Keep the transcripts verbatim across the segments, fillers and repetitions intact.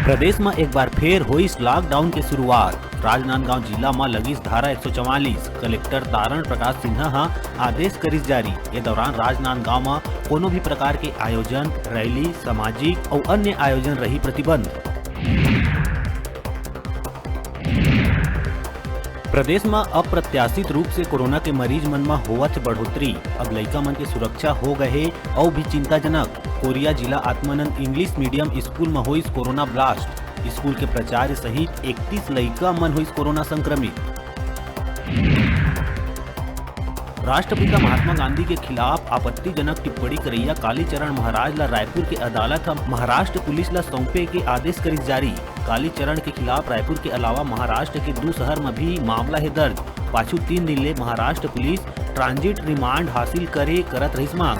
प्रदेश म एक बार फेर होइस लॉकडाउन के शुरुआत। राजनांदगांव जिला म लगिस धारा एक सौ चवालीस। कलेक्टर तारण प्रकाश सिन्हा ह आदेश करिस जारी। ए दौरान राजनांदगांव म कोनो भी प्रकार के आयोजन, रैली, सामाजिक अउ अन्य आयोजन रही प्रतिबंध। प्रदेश म अप्रत्याशित रूप से कोरोना के मरीज मन म होवत हे बढ़ोतरी। अब लइका मन के सुरक्षा हो गए हे अउ भी चिंताजनक। कोरिया जिला आत्मानंद इंग्लिश मीडियम स्कूल म होइस कोरोना ब्लास्ट। स्कूल के प्राचार्य सहित इकतीस लइका मन होइस कोरोना संक्रमित। राष्ट्रपिता महात्मा गांधी के खिलाफ आपत्तिजनक टिप्पणी करैया कालीचरण महाराज ला रायपुर के अदालत ह महाराष्ट्र पुलिस ला सौंपे के आदेश करिस जारी। कालीचरण के खिलाफ रायपुर के अलावा महाराष्ट्र के दू शहर म भी मामला हे दर्ज। पाछू तीन दिन ले महाराष्ट्र पुलिस ट्रांजिट रिमांड हासिल करे करत रहिस मांग।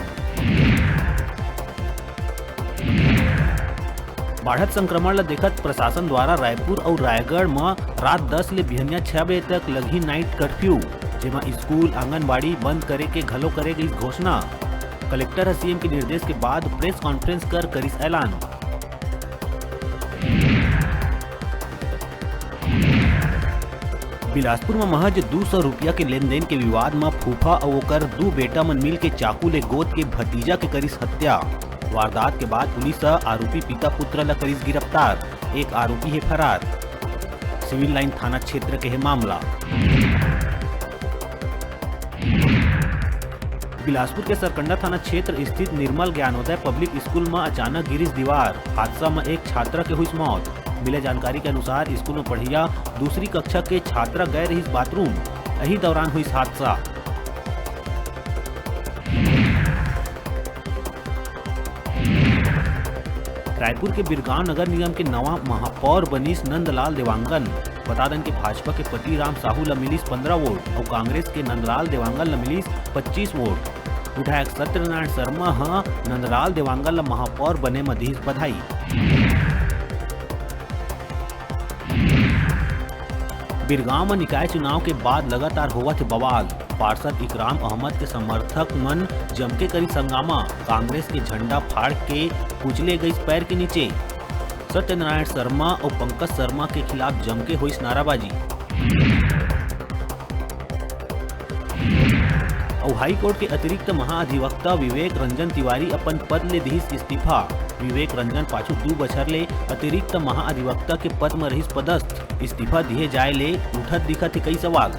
बाढ़त संक्रमण ल देखत प्रशासन द्वारा रायपुर अउ रायगढ़ म रात दस ले बिहनिया छह बजे तक लगही नाइट कर्फ्यू, जेमा स्कूल, आंगनबाड़ी बंद करे के घलो करे गई घोषणा। कलेक्टर ह सीएम के निर्देश के बाद प्रेस कॉन्फ्रेंस कर करिस ऐलान। बिलासपुर म महज दू सौ रुपया के लेन देन के विवाद म फूफा अउ ओकर दू बेटा मन मिल के चाकू ले गोद के भतीजा के करिस हत्या। वारदात के बाद पुलिस ह आरोपी पिता पुत्र ल करिस गिरफ्तार। एक आरोपी हे फरार। सिविल लाइन थाना क्षेत्र के हे मामला। बिलासपुर के सरकंडा थाना क्षेत्र स्थित निर्मल ज्ञानोदय पब्लिक स्कूल म अचानक गिरिस दीवार। हादसा म एक छात्रा के हुईस मौत। मिले जानकारी के अनुसार, स्कूल म पढ़िया दूसरी कक्षा के छात्रा गए रहिस बाथरूम, एही दौरान हुईस हादसा। रायपुर के बिरगांव नगर निगम के नवा महापौर बनिस नंदलाल देवांगन। बता दन के भाजपा के पतिराम साहू ल मिलिस पंद्रह वोट अउ कांग्रेस के नंदलाल देवांगन ल मिलिस पच्चीस वोट। विधायक सत्यनारायण शर्मा ह नंदलाल देवांगन ल महापौर बने म दिस बधाई। बिरगांव म निकाय चुनाव के बाद लगातार होवत हे बवाल। पार्षद इकराम अहमद के समर्थक मन जमके करिस हंगामा, कांग्रेस के झंडा फाड़ के कुचले गइस पैर के नीचे। सत्यनारायण शर्मा अउ पंकज शर्मा के खिलाफ जमके होइस नाराबाजी। अउ हाईकोर्ट के अतिरिक्त महाधिवक्ता विवेक रंजन तिवारी अपन पद ले दिहिस इस्तीफा। विवेक रंजन पाछू दू बछर ले अतिरिक्त महाधिवक्ता के पद म रहिस पदस्थ। इस्तीफा दिहे जाय ले उठत दिखत हे कई सवाल।